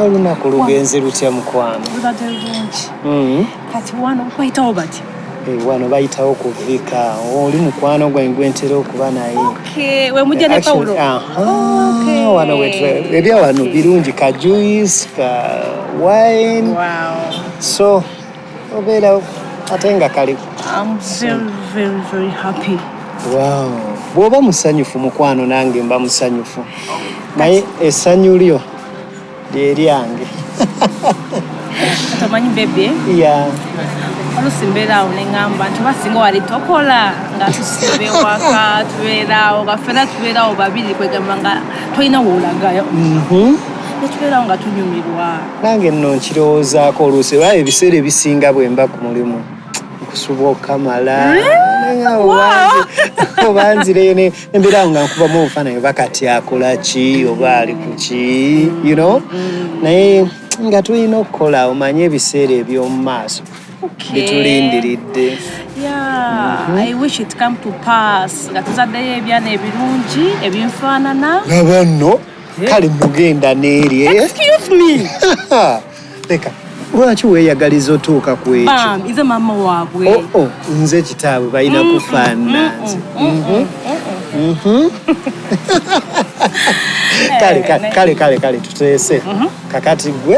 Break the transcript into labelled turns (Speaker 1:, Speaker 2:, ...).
Speaker 1: Olunaku lugenze lutya, mukwano?
Speaker 2: Lubadde lulungi. Kati wano bayitawo bati?
Speaker 1: Eh, wano bayitawo kuvika oli mukwano gwange gwentera okuba naye.
Speaker 2: Okay, we mujja ne
Speaker 1: Actually,
Speaker 2: Paulo.
Speaker 1: aha, wano ebya wano birungi, ka juice, ka wine. So obeera ate nga kali.
Speaker 2: I'm very, very, very happy.
Speaker 1: Wow. Bw'oba musanyufu, mukwano, nange mba musanyufu, naye essanyu lyo lyeryange.
Speaker 2: Kati omanyi, baby, oluusi mbeera awo ne ŋŋamba nti oba singa wali tokola, nga tusiba ewaka, tubeeraawo nga ffena tubeeraawo babiri, kwegamba nga tolina woolagayo, ne tubeerawo nga tunyumirwa.
Speaker 1: Nange nno nkirowoozaako oluusi, oba ebiseera ebisinga bwe mba ku mulimu nkusuba okamala oba nzireyo nembeerawo nga nkubamu obufaananyi, oba kati akola ki oba ali ku ki, naye nga tulina okukola, omanye ebiseera eby'omu maaso bitulindiridde.
Speaker 2: Yeah, I wish it come to pass nga tuzaddeyo ebyana ebirungi ebinfaanana.
Speaker 1: Laba nno, kale nogenda n'eri, eh?
Speaker 2: Excuse me.
Speaker 1: Leka, lwaki weeyagaliza otuuka ku ekyo?
Speaker 2: Bam, nze maama waabwe.
Speaker 1: Oh, nze kitaabwe, balina kufaanana nze. Kale, kale, kale, kale, kale, tuteese kakati gwe.